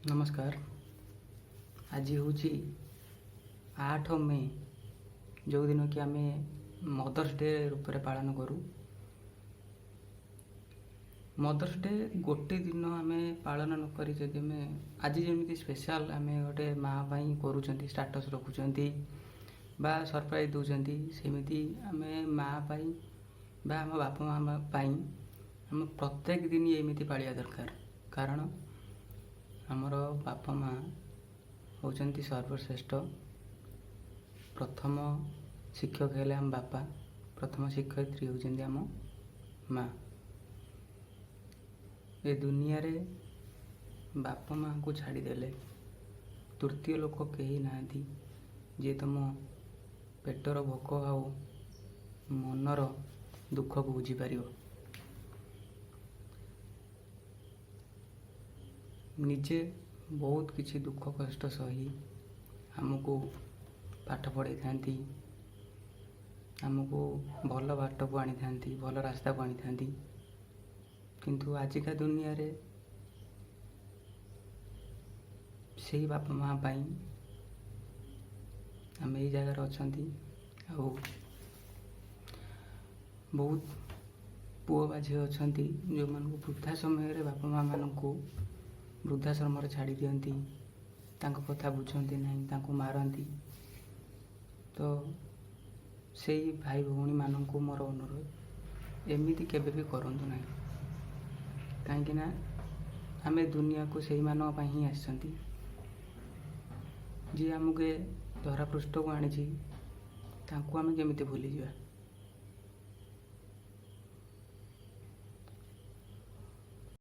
ନମସ୍କାର। ଆଜି ହେଉଛି 8 ମେ, ଯେଉଁଦିନ କି ଆମେ ମଦର୍ସ ଡେ ରୂପରେ ପାଳନ କରୁ। ମଦର୍ସ ଡେ ଗୋଟେ ଦିନ ଆମେ ପାଳନ ନ କରି ଯଦି ଆମେ ଆଜି ଯେମିତି ସ୍ପେଶାଲ ଆମେ ଗୋଟେ ମା ପାଇଁ କରୁଛନ୍ତି, ଷ୍ଟାଟସ୍ ରଖୁଛନ୍ତି ବା ସରପ୍ରାଇଜ୍ ଦେଉଛନ୍ତି, ସେମିତି ଆମେ ମା ପାଇଁ ବା ଆମ ବାପା ମା ପାଇଁ ଆମେ ପ୍ରତ୍ୟେକ ଦିନ ଏମିତି ପାଳିବା ଦରକାର। କାରଣ ଆମର ବାପା ମା ହେଉଛନ୍ତି ସର୍ବଶ୍ରେଷ୍ଠ। ପ୍ରଥମ ଶିକ୍ଷକ ହେଲେ ଆମ ବାପା, ପ୍ରଥମ ଶିକ୍ଷୟିତ୍ରୀ ହେଉଛନ୍ତି ଆମ ମା। ଏ ଦୁନିଆରେ ବାପା ମାଆଙ୍କୁ ଛାଡ଼ିଦେଲେ ତୃତୀୟ ଲୋକ କେହି ନାହାନ୍ତି, ଯିଏ ତୁମ ପେଟର ଭୋକ ଆଉ ମନର ଦୁଃଖକୁ ବୁଝିପାରିବ। ନିଜେ ବହୁତ କିଛି ଦୁଃଖ କଷ୍ଟ ସହି ଆମକୁ ପାଠ ପଢ଼ାଇଥାନ୍ତି, ଆମକୁ ଭଲ ବାଟକୁ ଆଣିଥାନ୍ତି, ଭଲ ରାସ୍ତାକୁ ଆଣିଥାନ୍ତି। କିନ୍ତୁ ଆଜିକା ଦୁନିଆରେ ସେଇ ବାପା ମା ପାଇଁ ଆମେ ଏଇ ଜାଗାରେ ଅଛନ୍ତି। ଆଉ ବହୁତ ପୁଅ ବା ଝିଅ ଅଛନ୍ତି, ଯେଉଁମାନଙ୍କୁ ବୃଦ୍ଧା ସମୟରେ ବାପା ମାଆମାନଙ୍କୁ ବୃଦ୍ଧାଶ୍ରମରେ ଛାଡ଼ି ଦିଅନ୍ତି, ତାଙ୍କ କଥା ବୁଝନ୍ତି ନାହିଁ, ତାଙ୍କୁ ମାରନ୍ତି। ତ ସେଇ ଭାଇ ଭଉଣୀମାନଙ୍କୁ ମୋର ଅନୁରୋଧ, ଏମିତି କେବେ ବି କରନ୍ତୁ ନାହିଁ। କାହିଁକିନା ଆମେ ଦୁନିଆକୁ ସେଇମାନଙ୍କ ପାଇଁ ହିଁ ଆସିଛନ୍ତି। ଯିଏ ଆମକୁ ଏ ଧରାପୃଷ୍ଠକୁ ଆଣିଛି, ତାଙ୍କୁ ଆମେ କେମିତି ଭୁଲିଯିବା?